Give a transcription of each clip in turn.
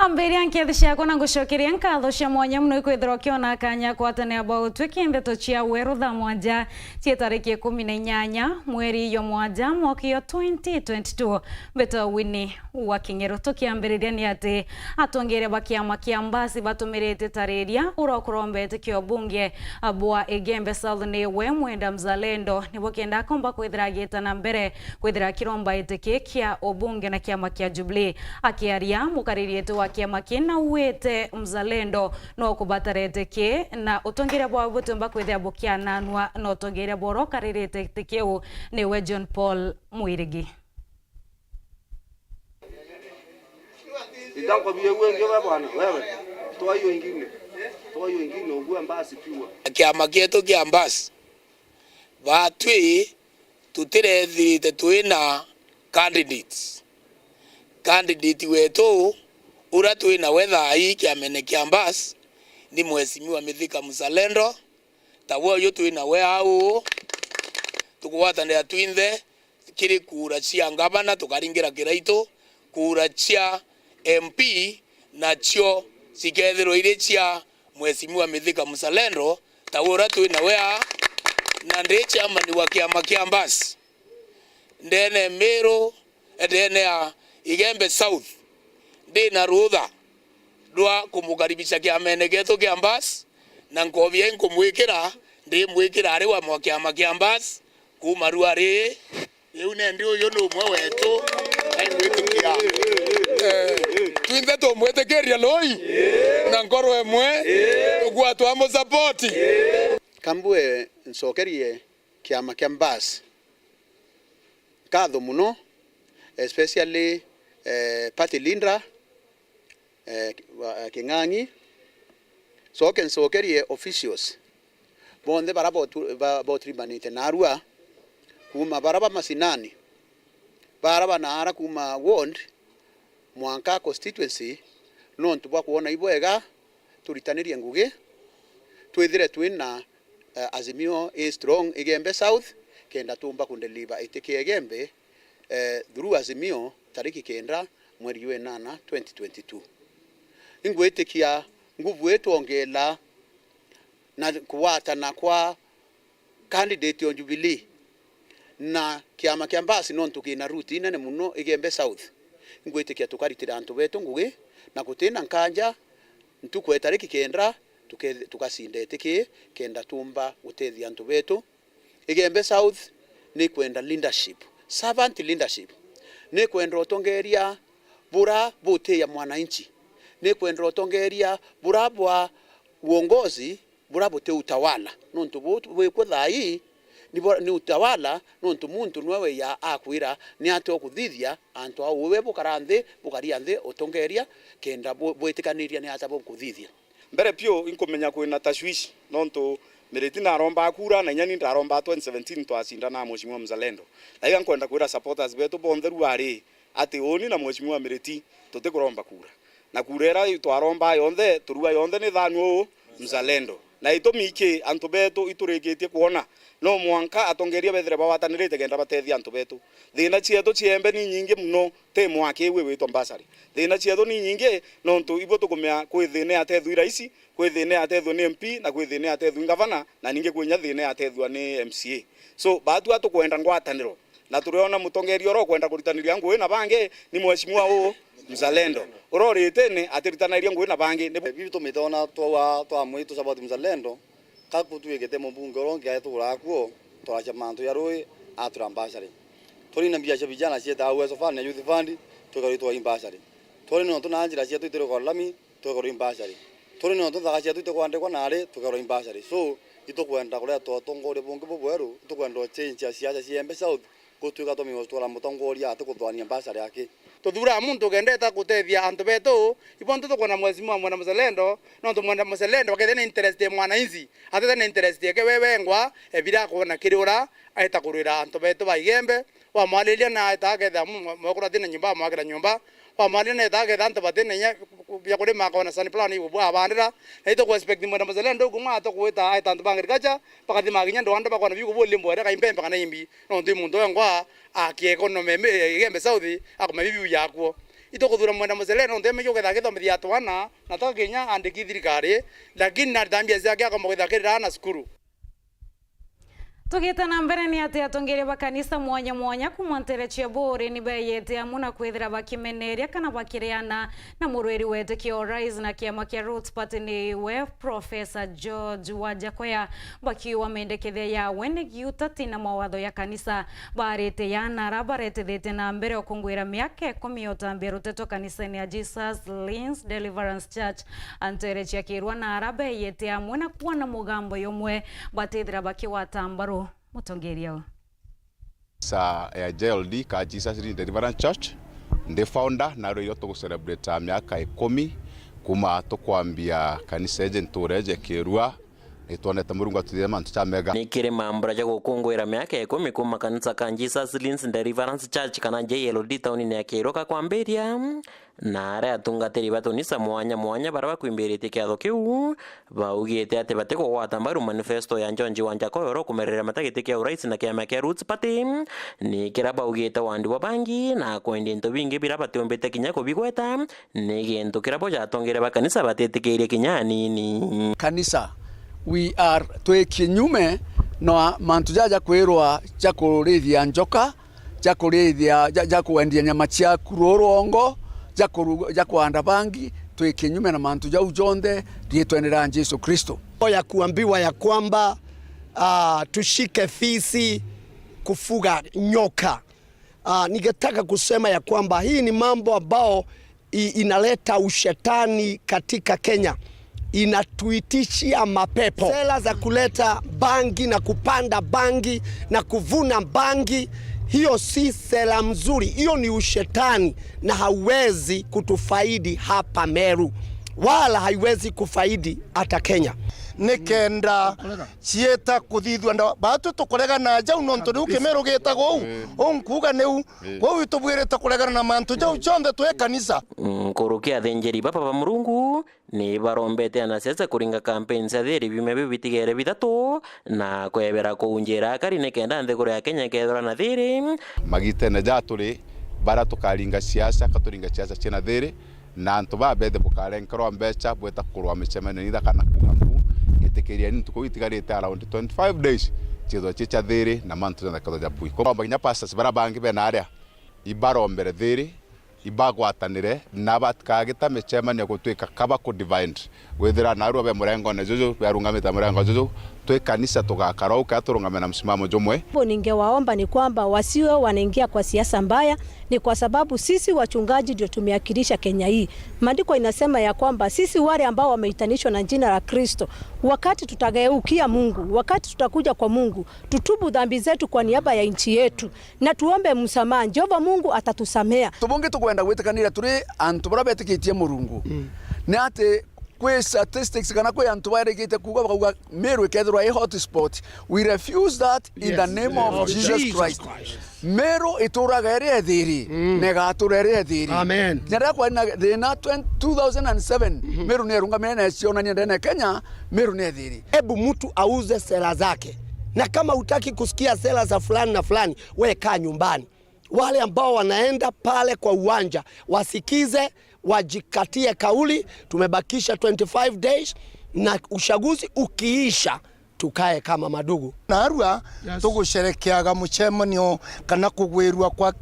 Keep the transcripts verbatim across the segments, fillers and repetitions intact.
Ambiria nkethi ciakwa na ngucokeria nkatho cia mwanya mono ikwithirwa ukiona kanya kwatanira bwa utwiki ndeto cia weru thaa mwanja cia tariki ikumi na inyanya mweri jwa mwanja mwaka jwa twenty twenty-two. Mbitwa Winnie wa King'ero. Tukiambiriria ni ati atongeria ba kiama kia Mbasi batumirite tariria uria ukurombete kio bunge bwa Igembe South ni we Mwenda Mzalendo, nibo kenda akomba kwithira agita na mbere kwithira akiromba giti ki kia ubunge na kiama kia Jubilee. Akiaria, mukariri giti wa kiama ki na wite Mzalendo no kubatara giti ki na utongeria bwao butiumba kwithira bukiananua na utongeria bwa uria ukariri giti kiu niwe John Paul Mwirigi. Nitakwambia uwe ndio wewe bwana, wewe. Toa hiyo ingine. Toa hiyo ingine, ugue Mbasi pure. Kiama kietu kia Mbasi, batwi tutirethirite twina candidates. Candidate wetu uria twina we thaa ii kiamene kia Mbasi ni Mheshimiwa Mithika Mzalendo, tawe uyu twina we au. Tukugwatanira twinthe kiri kura cia ngavana, tukaringira Kiraitu, kura cia M P nacio cikethirwa iri cia Mheshimiwa Mithika Mzalendo, ta uria twi nawe aa, na ndi chairman wa kiama kia Mbasi ndene Miru, ndene ya Igembe South. Ndi na rutha rwa kumukaribisha kiamene gietu kia Mbasi, na nkobia inkumwikira, ndimwikira ari wa mwa kiama kia Mbasi kuuma rua ri. Riu nendi uyu ni umwe wetu, aimwitikia. Eh, twinthe tumwitikiria lui na nkoro imwe, tugua twamusapoti. Kambue ncokerie kiama kia Mbasi nkatho mono, especially, eh, party leader, eh, wa, eh, King'ang'i, coke ncokerie officials bonthe bara botu-, ba-, boturimanite narua, kuuma bara ba macinani, bara ba naara kuuma ward mwanka constituency, nontu bwa kwona ibwega turitanirie ngugi, twithire twina, eh, Azimio i strong Igembe South, kenda tumba kudeliver itikia Igembe, eh, through Azimio tariki kenda mweri jwa inana twenty twenty-two. Ingwitikia nguvu ii twongela na kugwatana kwa candidate o Jubilee na kiama kia Mbasi, nontu kina root inene mono Igembe South. Ingwitikia tukaritira antu betu ngugi na gutina nkanja, ntuku ya tariki kenda tuke-, tugacinda itiki kenda tumba gutethia antu betu. Igembe South ni kwenda leadership, servant leadership. Ni kwenda utongeria bura butiya mwananchi. Ni kwenda utongeria bura bwa uongozi bura buti utawala. Nontu bu-, bwikwo thaa ii ni bo-, ni utawala, nontu muntu nwe weya akwira ni atia ukuthithia antu au. Uwe bukara nthi, bukaria nthi utongeria kenda bu-, bwitikaniria ni atia bukuthithia. Mbere piu inkumenya kwina tashwishi, nontu Miriti naromba kura, na inya ni ndaromba twenty seventeen twacindana na Mheshimiwa Mzalendo. Na iga nkwenda kwira supporters betu bonthe rua ri, ati uni na Mheshimiwa Miriti tutikuromba kura. Na kura iria twaromba yonthe, turua yonthe ni thanu uu Mzalendo. Na itumi iki antu betu iturikitie kwona, no mwanka atongeria bethire bagwatanirite kenda batethia antu betu. Thina cietu ciembe ni nyingi mono, ti mwaki iu witwa mbasari. Thina cietu ni nyingi, nontu ibo tukumea kwi thina ya tethua i raisi, kwi thina ya tethua ni M P, na kwi thina ya tethua i ngavana, na ningi kwi inya thina ya tethua ni M C A. So, batua tukwenda ngwataniro, na turiona mutongeria uria ukwenda kuritaniria ngugi na bangi ni Mheshimiwa uu Mzalendo. Uria uritene atiritanairia ngugi na bangi ni bibi tumite ona twaua twamwi tu support Mzalendo. Ka kutwikite mubunge uria ungi aituraga kuo, turacia mantu ja rui, atura mbacari. Turi na mbia cia vijana cietaga Uwezo Fund na Youth Fund, tukarua itwai mbacari. Turi nontu na njira cietu itirukwa lami, tukarua imbacari. Turi nontu nthaka cietu itikwandikwa nari, tukarua imbacari. So, itukwenda kureta utongoria bungi bubweru, itukwenda uchange siasa cia Embe South, gutwika twamenya gutwara mutongoria atikuthuania mbacari aki. Tuthuraa muntu ukendete gutethia antu betu, ibonthe tukwenda Mheshimiwa Mwenda Mzalendo, nontu Mwenda Mzalendo akethia na interest ya mwananchi, atethia na interest yake we wengwa, ebira akwona kiri ura aeta kurwira antu betu ba Igembe. Wamwariria na aeta akethia mu-, mwekuru atina nyumba, amwakira nyumba. Wamwariria na aeta akethia antu batina inya bia kurima, akona sunflower ni ibubwa abandira. Na itu ku expect Mwenda Mzalendo uku mwa atukwita aeta antu ba agriculture, bakathima kinya ndwanda bakona biu kubulia mbwere kaimpembe kana imbi. Nontu i muntu wengwa aki economy, Igembe South, akumenya biu yakuo. Itukuthura Mwenda Mucere nontu emenya ugetha agithomithia twana, na to kinya andiki thirikari, lakini na ritambia ciake akomba kwitha akirira ana cukuru. Tugite na mbere, ni ati atongeria ba kanisa mwanya mwanya kuma ntere cia Buuri ni beeyete amwe na kwithira bakimeneria kana bakiriana na murwiri wetikio Rais na kiama kia Roots Party niwe Professor George Wanjakoya, bakiuga mendekethia yawe ni giutati na mawatho ya kanisa. Baarite ya na ara baretithitie na mbere ukungwira miaka ikumi ya utambia ruteto kanisene ya Jesus Lins Deliverance Church. Antere cia kirwa na ara beeyete amwe na kuona mugambo yomwe batithira bakigwata mbaru mutongeria uu. Sa ya J L D ka Jesus Lins Deliverance Church, ndi founder, na rwiro tugucelebrate miaka ikumi kuma tukwambia kanisa iji ntuura iji kirwa. Nitwonete Murungu atwithire mantu ja mega. Ni kiri mambura ja gukungwira miaka ikumi kuma kanisa ka Jesus Lins Deliverance Church kana J L D taunine ya Kirwa kakwambiria, na aria atungatiri ba tunisa mwanya mwanya baria bakwimbiritie kiatho kiu, baugite ati batikugwata mbaru manifesto ya George Wanjakoya uria ukumerera mata giti kia urais na kiama kia Roots Party, ni kiria baugite wandi bwa bangi na kwendia into bingi biria batiumbite kinya kubigweta, ni gintu kiria bo atongere ba kanisa batitikirie kinya anini. Kanisa, we are twi kinyume na mantu jaja kwirwa ja kurithia njoka, ja kurithia, ja, ja kwendia nyama ciaku ruu rwongo, ja kuru-, ja kwanda bangi, twi kinyume na mantu jau jonthe riitwene ria Jesu Kristo. Ya kuambiwa ya kwamba, ah, tushike fisi kufuga nyoka. Ah, ningetaka kusema ya kwamba hii ni mambo ambao i-, inaleta ushetani katika Kenya. Inatuitishia mapepo. Sera za kuleta bangi na kupanda bangi na kuvuna bangi, hiyo si sera mzuri. Hiyo ni ushetani na hauwezi kutufaidi hapa Meru, wala haiwezi kufaidi hata Kenya. Nikenda cieta kuthithua nda-, batwi tukuregana jau nontu niu Kimeru gitagwa uu. Uu nkuuga niu. Kwou itubwirite kuregana na mantu jau jonthe twi kanisa. Nkuruki athinjiri baba ba Murungu ni barombete anasiasa kuringa kampeni cia thiri biumia biu bitigere bithatu na kwebera kuu njira akari nikenda nthiguru ya Kenya ikethirwa na thiri. Magitene ja turi, bara tukaringa siasa, ka turinga siasa ciina thiri, na antu baa bethe bukarenkerwa mbeca bweta kurwa micemanio nitha kana kuuga mbu, itikirieni ntuku itigarite around twenty-five days ciithirwe cii cia thiri na mantu jonthe kethirwa ja bui. Kwou kinya pastors bara bangi bena aria ibarombere thiri, ibagwatanire na batikagita micemanio gutwika kaba ku divide. Withira narua be murengone juju, be arungamite murengo juju, twi kanisa tugakara uu, kea turungame na msimamo jumwe. Ningewaomba ni kwamba wasiwe wanaingia kwa siasa mbaya, ni kwa sababu sisi wachungaji ndio tumewakilisha Kenya hii. Maandiko inasema ya kwamba sisi wale ambao wameitanishwa na jina la Kristo, wakati tutageukia Mungu, wakati tutakuja kwa Mungu, tutubu dhambi zetu kwa niaba ya nchi yetu, na tuombe msamaha, Jehova Mungu atatusamea. Tubungi tukwenda gwitikanira turi antu baria betikitie Murungu. Ni ati kwi statistics kana kwi antu bairikite kuuga bakauga Meru ikethirwa i hotspot. We refuse that in the name of Jesus Christ. Meru ituraga iri ethiri, na igatura iri ethiri. Amen. Nyaria kwari na thina twenty, two thousand and seven, Meru ni erungamire na cionania ndene Kenya, Meru ni ethiri. Hebu mtu auze sera zake. Na kama hutaki kusikia sera za fulani na fulani, we kaa nyumbani. Wale ambao wanaenda pale kwa uwanja, wasikize, wajikatie kauli. Tumebakisha twenty-five days na uchaguzi ukiisha, tukae kama madugu. Narua, yes, tugusherekeaga mucemanio kana kugwirua kwa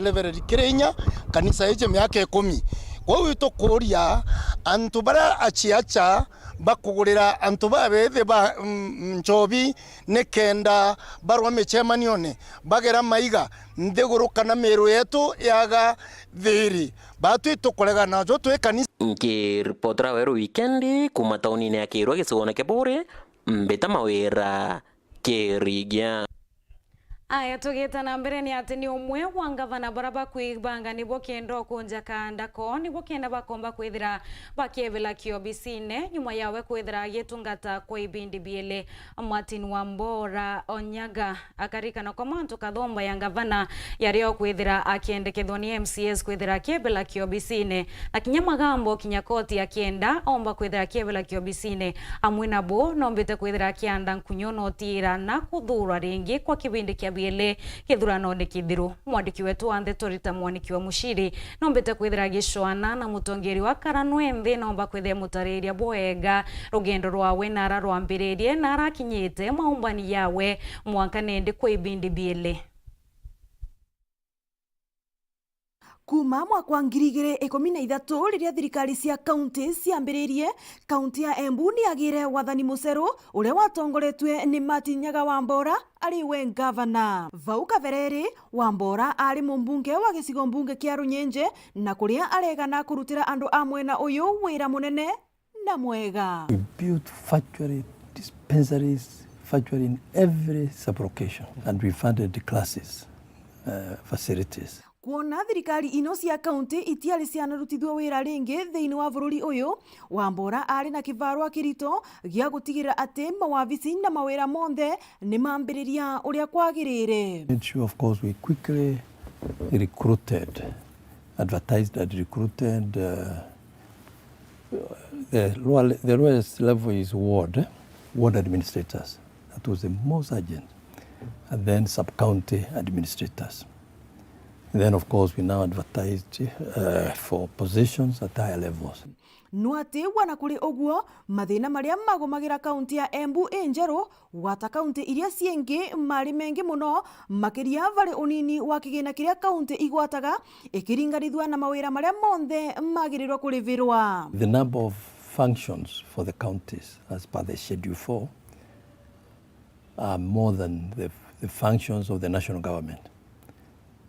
Reverend Kirinya, kanisa iji miaka ikumi. Kwou itukuria antu baria aciaca bakugurira antu babethi ba, mm, nchobi nikenda barwa micemanione, bagera maiga nthiguru kana miiru yetu yaga thiri. Batwi tukuregana najo twi kanisa. Nkiripotera Weru Wikendi kuma taunine ya Kirwa gicigone kia Buuri, mbita Mawira Kirigia. Aya, tugita na mbere ni ati ni umwe wa ngavana bara bakwibanga nibo kenda ukunja kanda ko, nibo kenda bakomba kwithira bakiebela kiobisine nyuma yawe kwithira agitungata kwa ibindi biele. Martin Wambora Onyaga akarikana kwa mantu kathomba ya ngavana yaria ukwithira akiendekethwa ni M C As kwithira akiebela kiobisine, na kinya magambo kinya koti akienda omba kwithira akiebela kiobisine. Amwe nabo nombite kwithira akianda nkunyo na utiira na kuthurwa ringi kwa kibindi kia Ele kithuranone kithiru. Mwandiki wetu wa ndeto Rita Mwaniki wa Muciri nombite kwithira agicwana na mutongeri wa Karanwe nthi nomba kwithira mutariria bwega rugendo rwawe nara rwambiririe na arakinyite maumbani yawe mwanka nindi kwa ibindi biele. Kuuma mwaka wa ngiri igiri ikumi na ithatu, riria thirikari cia kaunti ciambiririe, kaunti ya Embu ni yagire wathani muceru uria watongoretue ni Martin Nyaga Wambora ari we ngavana. Vau kabere ri, Wambora ari mumbunge wa gicigo mbunge kia Runyenje, na kuria aregana kurutira andu a mwena uyu wira munene na mwega. We built virtually dispensaries, virtually in every sub-location, and we funded the classes, uh, facilities. Kwona thirikari ino cia kaunti itiari cianarutithua wira ringi thiini wa bururi uyu, Wambora ari na kibarua kirito gia gutigirira ati mawabici na mawira monthe ni mambiriria uria kwagirire. Made sure, of course, we quickly recruited, advertised and recruited, uh, the lower, the lowest level is ward, eh? Ward administrators. That was the most urgent. And then sub-county administrators. And then, of course, we now advertised, uh, for positions at higher levels. No ati wana kuri uguo, mathina maria magomagira kaunti ya Embu injeru, gwata kaunti iria ciingi mari mengi muno, makiria bari unini wa kigina kiria kaunti igwataga, ikiringanithua na mawira maria monthe magirirwa kurivirwa. The number of functions for the counties as per the Schedule four are more than the, the functions of the national government.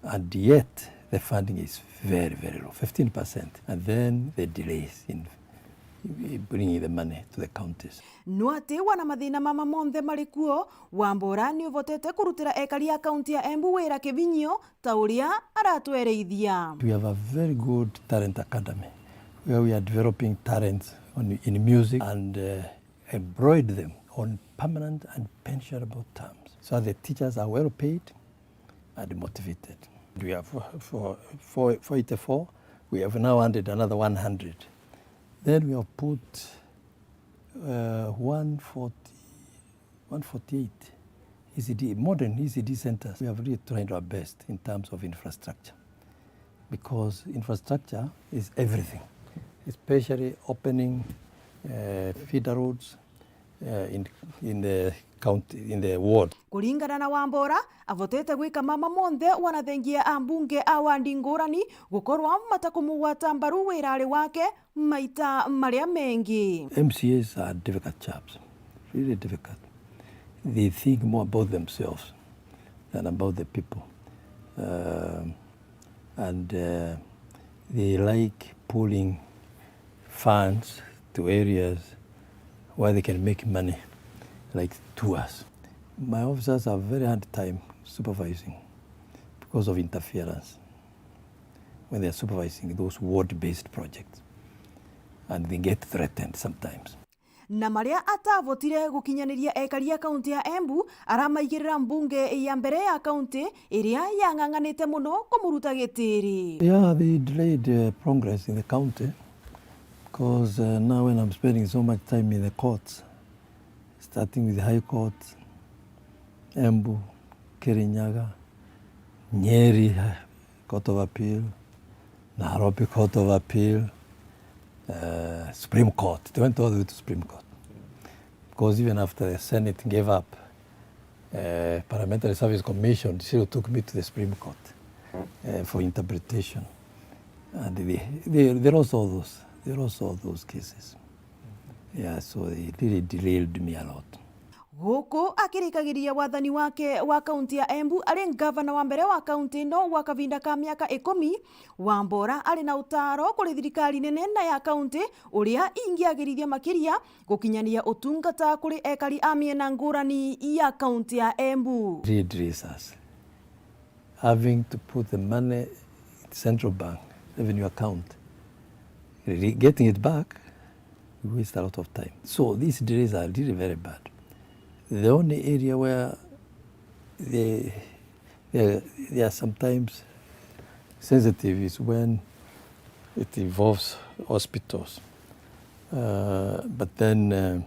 And yet, the funding is very, very low, fifteen percent. And then the delays in bringing the money to the counties. No ati wana mathina mama monthe mari kuo, Wambora ni uvotete kurutira ekari a kaunti ya Embu wira kibinyio ta uria aratwereithia. We have a very good talent academy where we are developing talents on, in music and, uh, employed them on permanent and pensionable terms. So the teachers are well paid and motivated. We have for, for, for eighty-four, we have now added another one hundred. Then we have put, uh, one forty, one forty-eight E C D, modern E C D centers. We have really tried our best in terms of infrastructure, because infrastructure is everything, especially opening, uh, feeder roads, uh, in, in the county, in the ward. Kuringana na Wambora, avotete gwika mama monthe wanathengia a mbunge a wandi ngurani gukorwa matakumugwata mbaru wirari wake maita maria mengi. M C As are difficult chaps, really difficult. They think more about themselves than about the people. Um, and, uh, they like pulling funds to areas where they can make money, like tours. My officers have very hard time supervising because of interference when they are supervising those ward-based projects, and they get threatened sometimes. Na maria atavotire gukinyaniria ekari a kaunti ya Embu, aramaigirira mbunge ya mbere ya kaunti iria yang'ang'anite muno kumuruta gitiri. Yeah, they delayed, uh, progress in the county because, uh, now when I'm spending so much time in the courts, starting with the High Court, Embu, Kirinyaga, Nyeri, uh, Court of Appeal, Nairobi Court of Appeal, uh, Supreme Court. They went all the way to Supreme Court. Because even after the Senate gave up, uh, Parliamentary Service Commission still took me to the Supreme Court, uh, for interpretation. And they, they, they lost all those, they lost all those cases. Yeah, so they really derailed me a lot. Guku akirikagiria wathani wake wa kaunti ya Embu ari ngavana wa mbere wa kaunti ino gwa kavinda ka miaka ikumi, Wambora ari na utaro kuri thirikari nene na ya kaunti uria ingiagirithia makiria gukinyaniria utungata kuri ekari a miena ngurani ya kaunti ya Embu. Really derails us. Having to put the money in central bank revenue account, really getting it back, we waste a lot of time. So these delays are really very bad. The only area where they, they, they are sometimes sensitive is when it involves hospitals. Uh, but then, uh,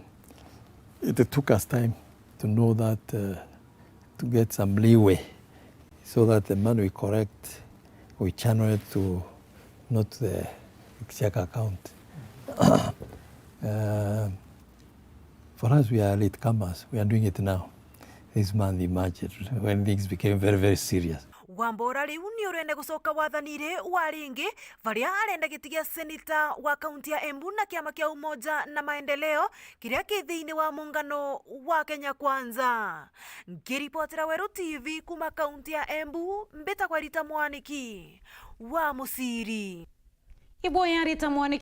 it took us time to know that, uh, to get some leeway So that the money we collect, we channel it to, not the check account. Uh, for us, we are late comers. We are doing it now. This month in March, it, when things became very, very serious. Wambora riu ni urende gucoka wathani ri wa ringi, varia arenda giti gia seneta wa kaunti ya Embu na kiama kia Umoja na Maendeleo kiria ki thiini wa muungano wa Kenya Kwanza. Nkiripotera Weru T V kuma kaunti ya Embu, mbitagwa Rita Mwaniki wa Muciri. Iboya Rita Mwaniki.